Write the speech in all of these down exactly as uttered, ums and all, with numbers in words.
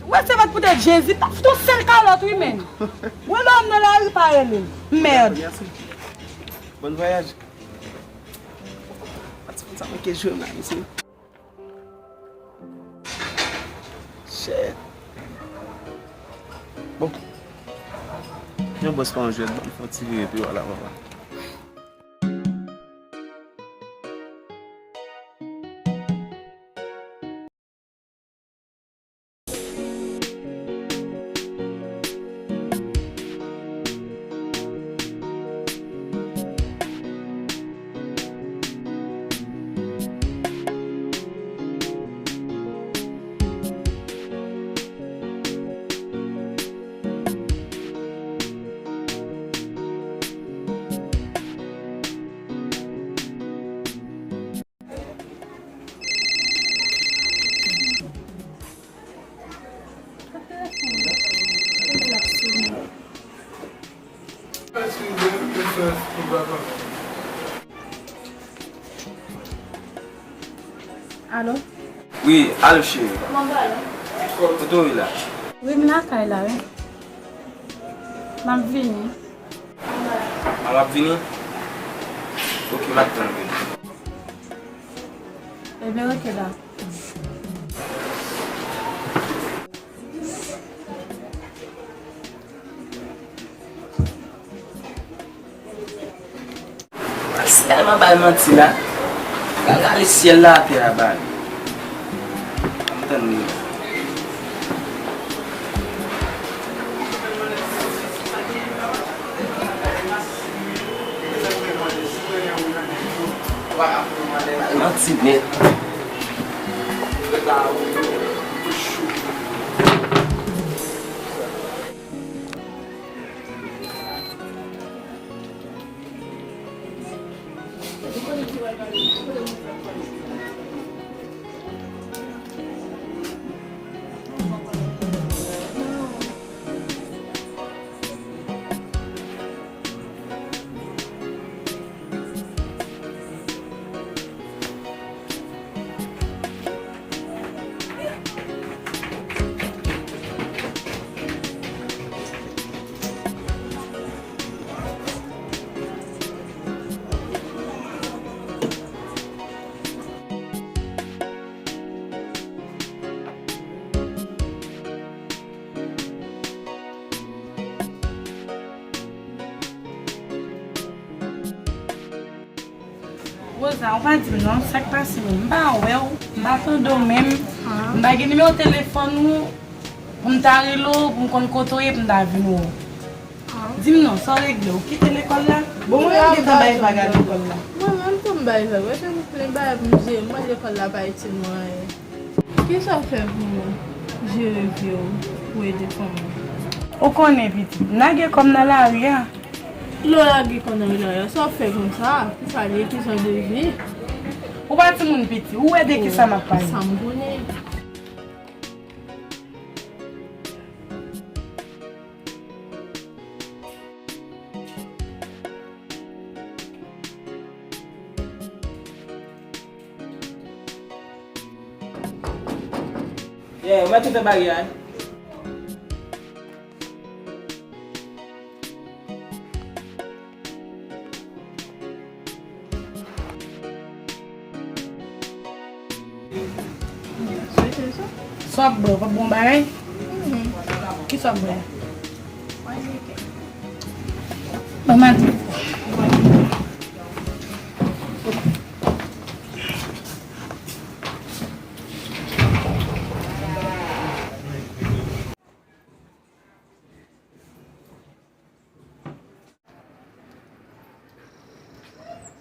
Mwen se mèt poutèt Jezi, t ap fout yon sèl kalòt wi menn. Mwen lè m nan lari pa rele m. Mèd. Mèsi. Bon vwayaj. Pati konn sa manke jwe m la, mesye. Shit. Bon. Yon bòs pa yon jwèt, ban m fè yon ti vire pi wè la, papa. Alo? Wi, alo cheri. Kòman w ye la? Kote w ye la? Wi, m lakay la, wi. M ap vini. A, w ap vini? Oke, m ap tann ou. Ebyen, oke, dakò. Sèlman bay manti la. Al rale syèl la atè a ba li. Ann tann li. Manti nèt. Rosa, ou pa di m non, sa k pase menm? M pa wè w, m pa tande w menm. M pa gen nimewo telefòn ou pou m ta rele w, pou m konn kote w ye, pou m ta vin wè w. Di m non, sa w regle? Ou kite lekòl la? Bon, mwen menm gentan bay vag a lekòl la. Mwen menm tou m bay vag. Wè, se pou plen bagay pou m jere. Mwen, lekòl la pa itil mwen anyen. Kisa w fè pou jere vi w, pou ede fanmi w? Ou konnen, pitit, m lage kò m nan lari a. Lè w lage kò nan lari a, sa w fè konsa? Kisa l ye? Ki jan de vi? Ou pa timoun piti, ou wè de kisa m ap pale. Sa m konnen. Yeah, ou mèt ouvè baryè a, wi. Sa w ap bwè, w p ap bwè yon bagay? Kisa w ap bwè? Ban m al di.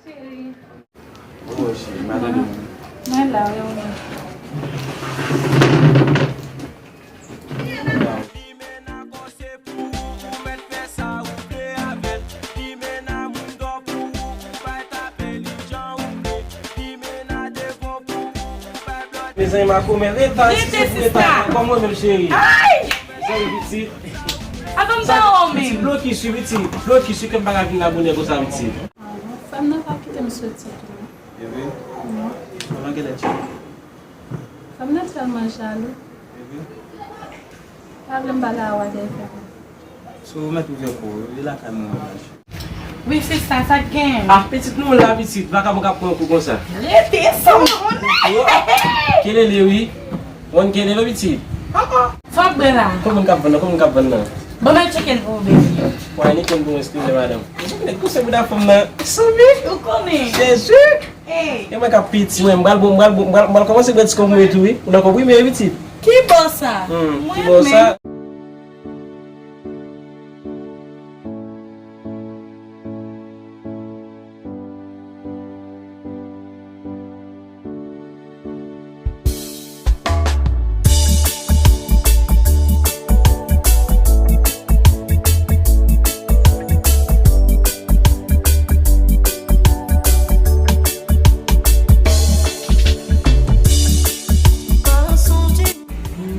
Cheri. Oh, cheri, m pa tande w. Mwen la, wi, wi. Mezanmi, makomè, reta, si se pou reta, kòman w menm, cheri? Ay! Mezanmi, pitit. Avan m ba w menm. Pitit, blokis wi, pitit. Blokis wi, ke m pa ka vin la bonè konsa, pitit. Fanm nan pa kite m soti tou. E vre? Non. Kòman genlè, cheri? Fanm nan tèlman jalou. E vre? Pa vle m pale a w a telefòn. Si w mèt ouvè kò w, e lakay mwen w ap mache. Wi, sista, sa k gen? Ah, pitit nou la, pitit. Vakabon k ap pran yon kou konsa. Rete, sa w konnen. Kelele, wi. Mwen kelele, pitit. Sa w ap bwè la? Konbyen k ap vann nan? Konbyen k ap vann nan? Ban m al tcheke l pou ou, baby. Wè, ni konn pou mwen, eskize, madanm. Ou konnen kousen bouda fanm nan. Sanble. Ou konnen. Jezi. Hey. E mwen k ap piti, mwen, m pral bon, m pral bon, m pral, m pral kòmanse grandi kòm mwen tou, wi. Ou nan konprime, wi, pitit. Ki bò sa? Hmm, ki bò sa?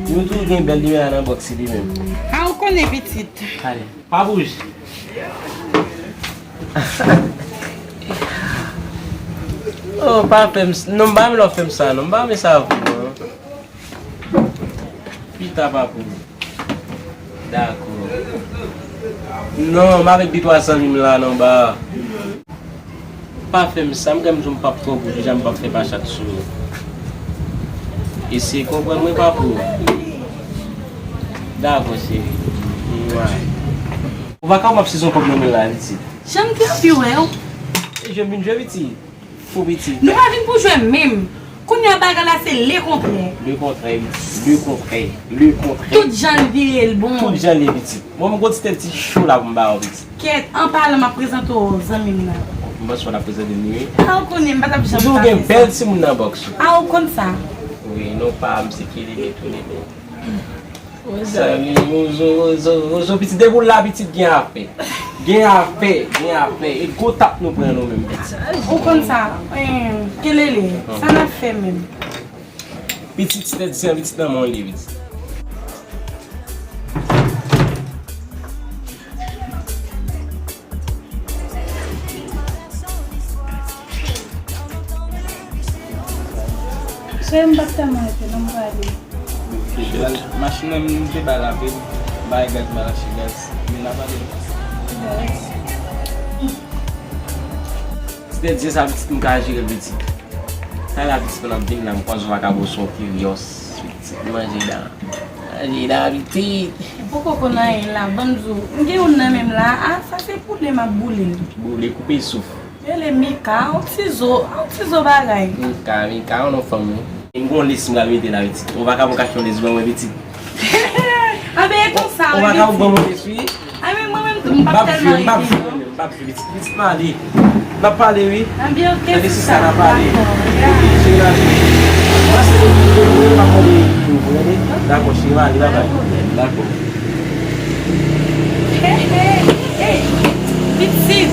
Nou tou gen bèl limyè nan bòks li menm. A, ou konnen pitit. Ale. Pa bouj. Oh, pa fè m s-, non, m pa renmen lè w fè m sa, non. M pa renmen sa avè w, non. Pita, pa pou. Dakò. Non, m avèk de twa zanmi m la, non, ba. Pa fè m sa, m gen m di w m p ap twò gou, deja m p ap fè pachat sou ou. Eseye konprann mwen, pa pou. Dakò, cheri. Mwa. Ou pa ka w p ap sizon kòb nan men l la, pitit. Jan m te anvi wè w. E jwe m vin jwe, pitit. Fou, pitit. Nou pa vin pou jwe menm. Kounye a bagay la se lekontrè. Lekontrè, pitit. Lekontrè. Lekontrè. Tout jan l vire l bon. Tout jan l ye, pitit. Bon, m gon ti tèt ti cho la pou m ba w, pitit. Kèt, an palan, m ap prezante w zanmi m nan. M panse w ap prezante m li, wi. A, ou konnen, m pa t ap janm. Toujou gen bèl timoun nan bòks ou. A, ou konn sa. Wi, non pa m, se Kelele tou, Lele. Zanmi, Wozo, Wozo, Wozo, pitit, depi w la, pitit, gen afè. Gen afè, gen afè. E gwo tap nou pran nou menm, pitit. Ou konn sa, eh, Kelele, sa n ap fè menm? Pitit, se te di se yon pitit nan men w li ye, pitit. Sè m pa t tèlman rete, non, m prale. Machin nan, m te ba l apèl, bay gaz, ba l achte gaz. Men n a pale. Gaz. Ti tèt zen sa pitit m ka jere l pitit. Sa la pitit pandan m vin la m kwaz yon vakabon se yon kiryòs. Pitit manje dan. Manje dan pitit. M poko konn anyen la, ban m di w. M gen youn nan men m la. A, sa se poulè m ap boule l. Boule, koupe souf. Rele Mika, yon ti zo, yon ti zo bagay. Mika, Mika, yon non fanm wi. M gon lis m pral mete la pitit. Ou pa ka pou kache yon lis ban mwen pitit. Anben e konsa wi pitit. Ou pa ka pou ban mwen lis wi. Anben mwen menm tou m p ap tèlman rete non. M p ap jwe pitit. Pitit m ale. N ap pale wi. Anben oke sista. N ap pale. Dakò. Oke cheri m ale. Dakò cheri m ale, bye bye. Dakò. Hey, hey, hey. Pitit,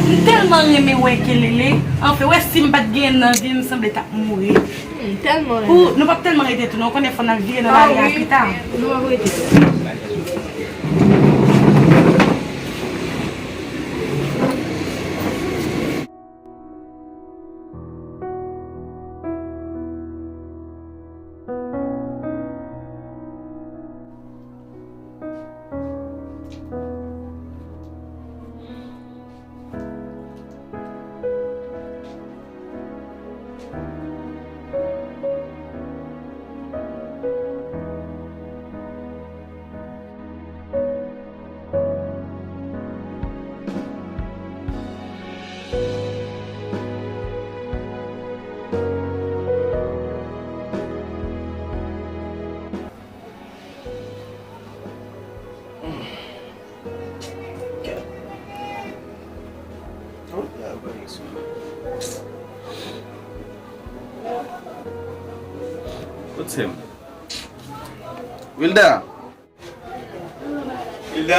m tèlman renmen wè Kelele. Anfen, wè si m pa t genyen l nan vi m, sanble t ap mouri. M tèlman renmen. Pou nou p ap tèlman rete tou non, ou konnen fò n al vire nan lari a pita. Nou p ap rete. Kot sè m? Wilda! Wilda!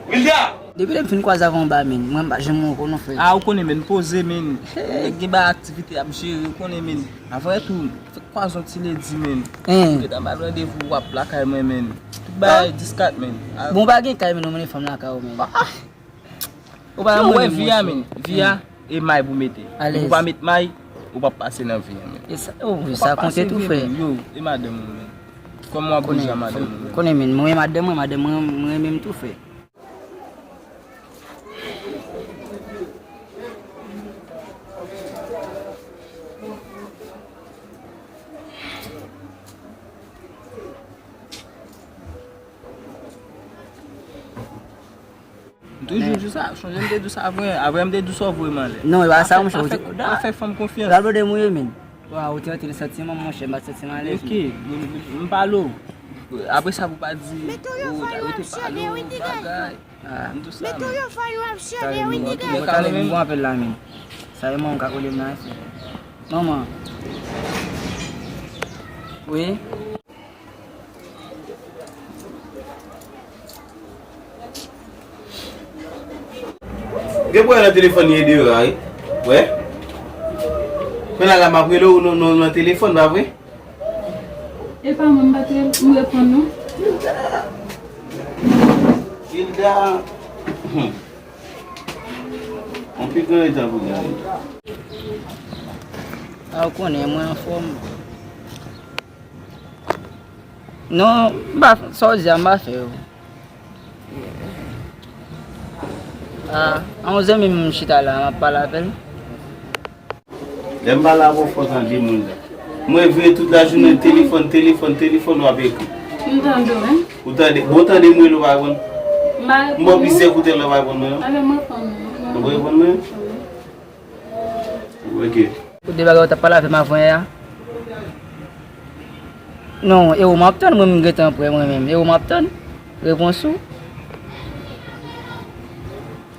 Wilda! Depi lè m fin kwaze avè w anba, men, mwen m pa janm wè w ankò non, frè. A, ou konnen, men, poze, men. Nèg gen bay aktivite ap jere, ou konnen, men. Apre tou, fèk kwaze yon ti ledi, men. Ou gentan ba l randevou, w ap lakay mwen, men. Tout bagay dis kat, men. Bon, w pa gen kay, men, ou mennen fanm lakay ou, men. Ou pa wè vi a, men. Vi a, e may pou mete. Ou pa met may, ou p ap pase nan vi a, men. E sa, oh, sa konte tou, frè. Yo, e madanm ou, men. Kòman w ap bouje a madanm ou menm? Konnen men, mwen madanm mwen, madanm mwen, mwen renmen m tou frè. M toujou di w sa, sonje m te di w sa vre, apre m te di w sa w voye m anlè. Non, e pa sa, monchè. Pa fè, pa fè fanm konfyans. Pral blode mouye, men. Wa, ou te antre nan santiman, monchè, m pa t santi m alèz. Ok, m pale w. Apre sa, pou pa di, ou, ou te pale w, bagay. Ah. M di w sa, men. Kareman, mwen, mwen, mwen, mwen, mwen, apèl la, men. Sa e mwen, m ka kole m nan, frè. Manman. Wi. Gen pwoblèm nan telefòn li deyò a, wi. Wè. Kounye a la m ap rele w, nou, nou nan telefòn, pa vre? E pa mwen, m pa t re-, m reponn nou. Hilda. Hmm. Yon pi gran letan pou gade. A, ou konnen, mwen anfòm. Non, m pa, sa w di a, m pa fè yo. A, an yon zanmi m chita la, m ap pale avè l. Lè m pale avè w, fò w tande moun la. Mwen veye tout lajounen, telefòn, telefòn, telefòn, w ap ekri. M tande w, wi. Ou tande, bon, tande m rele w pa reponn. M ba w plizyè koutèl la w pa reponn mwen, non? Alò, m reponn ou. Ou reponn mwen? Wi. Ok. Ou de bagay ou t ap pale avè m avan yè a? Non, e ou m ap tann, mwen menm gentan prè mwen menm. E ou m ap tann repons ou.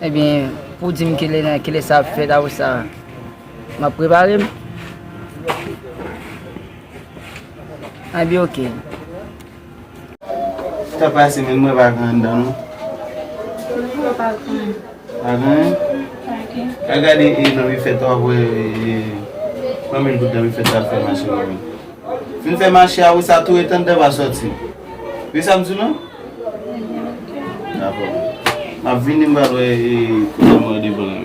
Ebyen, pou di m kilè, kilè sa ap fèt, apre sa, m ap prepare m. Ebyen, ok. Sa pase, men mwen pa gen anndan, non. Mwen pa gen. Pa gen? Pa gen. Al gade, e, nan bifèt la, w ap wè, e, nan mil goud nan bifèt la, al fè mache, mwen. Fin fè mache a, wi, sa tou, e t anndan pa sòti. Wi, sa m di w, non? Dakò. M ap vini, m pral wè, e, kote mwen devan la.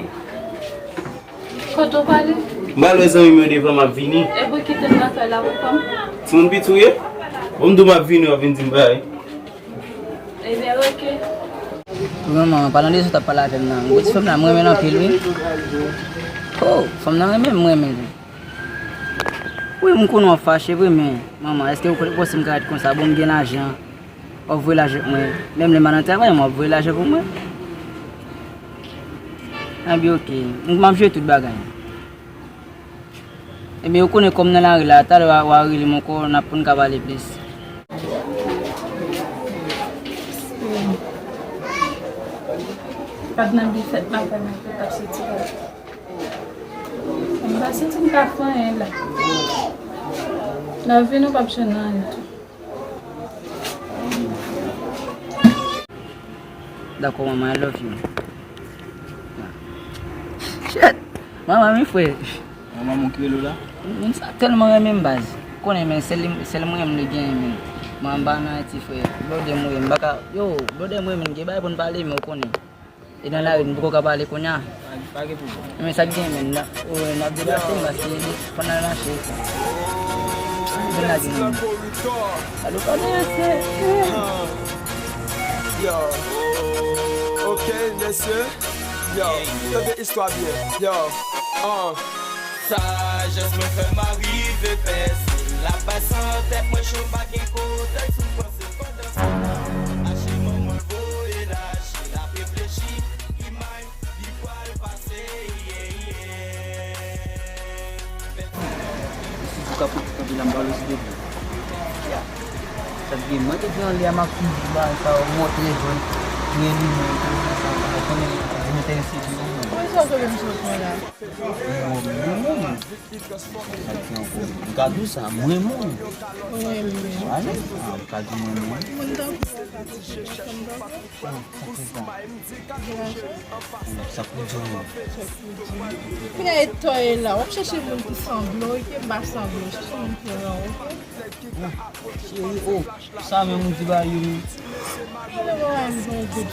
Kote w prale? M pral wè zanmi m yo devan, m ap vini. E pou ki timoun nan fè la pou fanm? Timoun piti w ye? Bon, m di w m ap vini, w ap vin di m bay. Ebyen, ok. Wi, manman, pa nan de sa w t ap pale avè m nan. Gwo ti fanm nan, m renmen l anpil, wi. Oh, fanm nan renmen m, m renmen l, wi. Wi, m konnen w ap fache vre, men, manman, èske ou panse m ka ret konsa? Bon, m gen lajan. W ap voye lajan pou mwen. Menm lè m pa nan travay, w ap voye lajan pou mwen. Ebyen, ok. M, m ap jere tout bagay. Ebyen, ou konnen kòm nan lari la, talè w a, w a rele m ankò, n ap, pou n ka pale plis. Gad nan bifèt maten nan, yo t ap soti la. M pa santi m ka fè anyen la. Nan vi nou p ap jwenn anyen tou. Dakò, manman, I love you. Shit! Manman, mi frè. Manman, moun ki rele w la? Moun sa tèlman renmen m, baz. Konnen, men sèl li, sèl mwen menm li genyen, men. Mwen anba nan Ayiti, frè. Blòdè mwen, m pa ka, yo, blòdè mwen, men gen bagay pou n pale, men ou konnen. E nan lari, m poko ka pale kounye a. Pa, pa gen pwoblèm. Men sa k gen, men, n a, o, n ap debate, m ap fini, pandan n mache. Vin la, vin la. Alo, pale, se. Yo. Ok, mesye. Yo, tande istwa byen. Yo. Ah. Sajès mwen fè m arive pèse. L ap pase nan tèt mwen, cho pa gen kontèks, m panse pandan se tan. Achiman mwen voye lache, l ap reflechi, imaj li pral pase, yeah, yeah. Mesye, si w ka fout kanpe la, m pa vle site non. Sa k gen, mwen te gen anlè a, m ap fini ba sa yo montre jwenn, gen limon, gen sa, sa, konnen, di m enterese de ou. Mwen sa w te vin sot mwen la. Mwen, mwen, mwen. Sa k gen ankò? M ka di w sa, mwen, mwen. Mwen, mwen. Ale, ah, m ka di mwen, mwen. Moun tankou sa, sa, sa, sa, sa. Sa pou di w. Kounye a, e tò e la, w ap chèche moun ki sanble w, e ke m pa sanble w, chèche moun ki jan w, oke? Cheri, oh, sa menm ou di ba yo. Mwen, mwen, mwen, mwen,